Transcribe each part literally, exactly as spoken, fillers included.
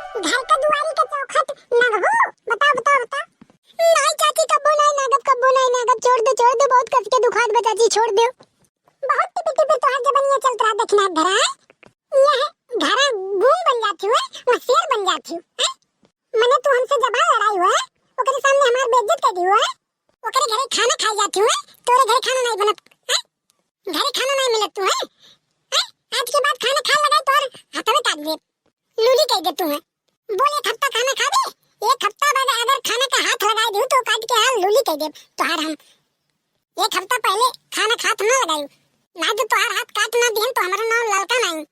घर का दुआरी का चौखट नगबू? बताओ, बताओ, बताओ। नाई चाची, कब्बो नाई नगब, कब्बो नाई नगब। छोड़ दो, छोड़ दो, बहुत कस के दुखात बा चाची, छोड़ दो। बहुत टिपी टिपी तोहार जबनिया चलत रहा, देखना धरा। यह घरा घूम बन जाती हुए, वह शेर बन जाती हूँ, हैं? मने तू हमसे जबान लड़ाई हुए, ओकरे सामने हमार बेइज्जत कर दी हुए, ओकरे घरे खाना खाए जाती हुए, तोरे घरे खाना नहीं बनत, हैं? घरे खाना नहीं मिलत तू, हैं? हैं? आज के बाद खाना खाए लगा तोर हथवे काट दे, लूली कह दे तू, हैं? बोल, एक हफ्ता खाना खा दे, एक हफ्ता बाद अगर खाना का हाथ लगा दू तो काट के हाल लूली कह दे तोहार हम। एक हफ्ता पहले खाना खात ना लगायू, ना तो तोहार हाथ काट ना दिहन तो हमारा नाम ललका नहीं।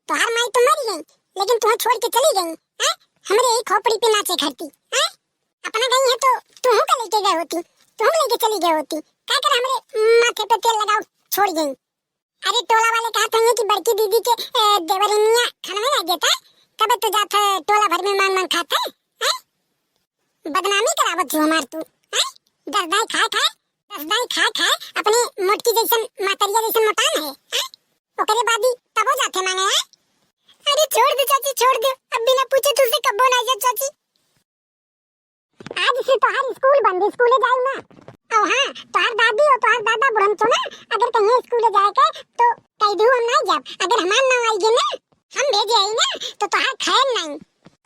तोहार माई तो मर गई, लेकिन तुहें छोड़ के चली गई, हैं? हमरे यही खोपड़ी पे नाचे खरती, हैं? अपना गई है तो तुहू का लेके गए होती, तुहू लेके चली गए होती। का कर हमरे माथे पे तेल लगाओ छोड़ गई? अरे टोला वाले कहत हैं कि बड़की दीदी के, ए, देवरिनिया खाना नहीं देता, तबे तो जात है टोला भर में मांग मांग खात है, हैं? बदनामी करावत हो हमार तू, हैं? दस दाई खाए खाए, दस दाई खाए खाए अपनी मोटकी जैसन, मातरिया जैसन मोटान है, हैं? ओकरे बादी तबो जाते मांगे, हैं? अरे छोड़ दे चाची, छोड़ दे, अब बिना पूछे तुझसे कब्बो ना जा चाची। आज से तोहार स्कूल बंद, स्कूले जाऊ ना। और हाँ, तोहार दादी और तोहार दादा बुढ़न तो ना, अगर कहीं स्कूले जाए के तो कह दू हम नहीं जाब। अगर हमार नाम आई गे ना, हम भेजे आई ना, तो तोहार खैर नहीं।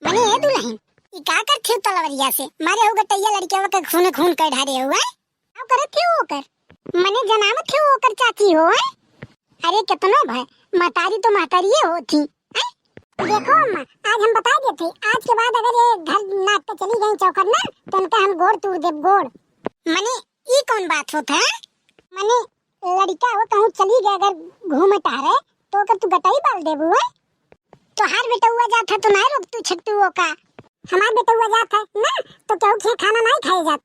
मने ए दुल्हन, ई का कर थे तलवरिया से? मारे हो गटैया लड़किया के खूने खून कर ढारे हो, हैं? का करत थे ओकर? मने जनावत थे ओकर चाची हो, हैं? अरे केतनो भय, महतारी तो महतारिये होती, हैं? देखो अम्मा, आज हम बता देते, आज के बाद अगर ये घर नाप के चली गई चौखट ना, तो उनका हम गोड़ तोड़ देब, गोड़। मने ई कौन बात होत है? मने लड़का हो कहूँ चली गए अगर घूमे टहरे, तो ओकर तू गटई बाल देबू, हैं? तोहार बेटउआ जात है तो ना रोक तू छकटू ओका। हमार बेटउआ जात है ना, तो केहू के खाना नहीं खाए जात।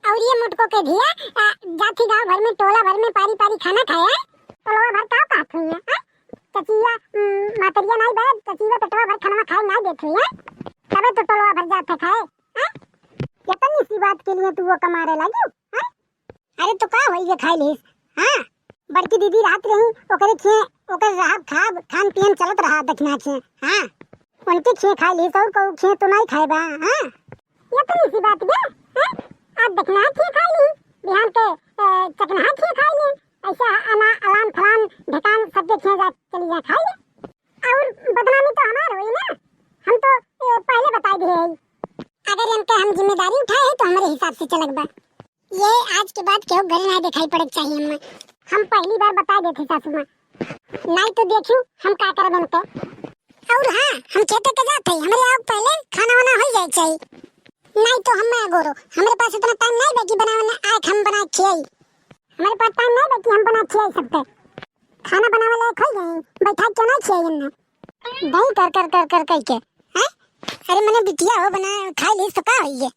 और ये मोटको के धिया, आ, जात ही गाँव भर में, टोला भर में पारी पारी खाना खाए, हैं? टोलवा भर का कहत हुई है, हैं? चचिया, उम, मातरिया नहीं बे, चचिया पेटवा भर खाना खाए नहीं देत हुई है, तबे तो टोलवा भर जात है खाए, हैं? इतनी सी बात के लिए तू वो कमारे लगी, हैं? अरे तो का होई जे खाई लीस? हाँ, बड़की दीदी रहत रही, ओकरे खिए, ओकर रहब खाब, खान पियन चलत रहा दखिना खिए। हाँ, उनके खिए खाई लीस और कहू खिए तो नहीं खाए बा। हाँ, इतनी सी बात बे, हाँ? आज दखिना खिए खाई ली, बिहान के, ए, चकना खिए खाई ली, ऐसा अना, अलान फलान ढकान सबके खिए जा, चली जा खाई ली। और बदनामी तो हमार होई ना, हम तो, ए, पहले बताई दिए हई। अगर इनके हम जिम्मेदारी उठाए हैं तो हमारे हिसाब से चलक बा। ये आज के बाद केहू घरे ना दिखाई पड़े के चाहिए हमें। हम पहली बार बता देते सासू माँ, नहीं तो देखियो हम का करब इनके। और हाँ, हम खेते के जात हई, हमरे आओ पहले खाना वाना हो जाए चाहिए, नहीं तो हम मैं गोरो, हमारे पास इतना टाइम नहीं बा कि बनावे ना आए हम बना खियाई। हमारे पास टाइम नहीं बा कि हम बना खियाई सबके। खाना बनावे लायक हो गए, बैठा क्यों नहीं खियाई इनने? दही कर कर कर कर कह के, हैं? अरे मने बिटिया हो बना खाई ली तो का होई है?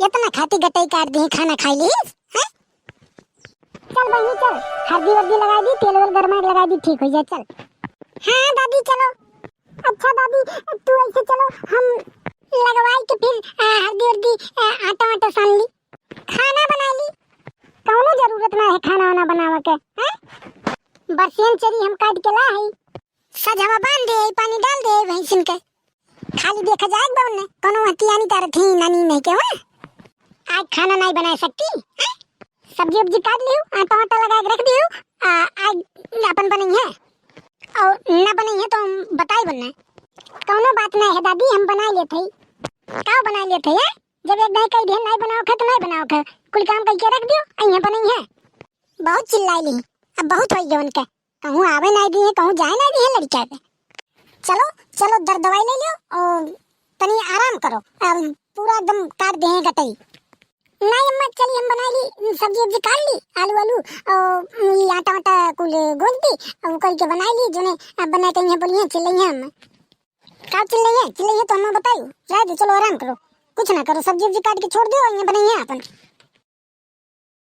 इतना खाती गटई काट दी, खाना खाई ली, हैं? चल बहनी चल, हल्दी वर्दी लगा दी, तेल वेल गरमा के लगा दी, ठीक हो जाए, चल। हाँ दादी चलो। अच्छा दादी, तू ऐसे चलो, हम लगवाई के फिर, आ, हल्दी वर्दी, आ, आटा वाटा सान ली, खाना बना ली। कौनो जरूरत ना है खाना वाना बनावे के, हैं? बरसियन चरी हम काट के ला है, सजवा बांध दे, पानी डाल दे भैंसिन के। खाली देखा जाए बउन ने, कोनो हतियानी तार थी नानी नहीं के, हाँ? आज खाना नहीं बना सकती, हाँ? सब्जी उब्जी काट लियो, आटा वाटा लगा के रख दियो, आ, आज अपन बनई है। और ना बनई है तो हम बताई बनना। कौनो बात नहीं है दादी, हम बना लेते हैं। का बना लेते हैं? जब एक दाई कह दिया नहीं बनाओ खा तो नहीं बनाओ खा, कुल काम करके रख दियो, आई है बनई है। बहुत चिल्लाई ली, अब बहुत हो गया उनके। कहूँ आवे ना दिए, कहूँ जाए ना दिए लड़का के। चलो, चलो, दर्द दवाई ले लियो और तनी आराम करो। अब पूरा एकदम काट दे हैं गटई। नहीं अम्मा, चली हम बनाई ली, सब्जी उब्जी काट ली, आलू वालू और ये आटा वाटा कुल गूंद दी और वो करके बनाई ली, जोने अब बनाए कहीं बोलिए चिल्लइए हम। का चिल्लइए? चिल्लइए तो हम बताइयो। रह दे, चलो आराम करो, कुछ ना करो, सब्जी उब्जी काट के छोड़ दो और ये बनाइए अपन।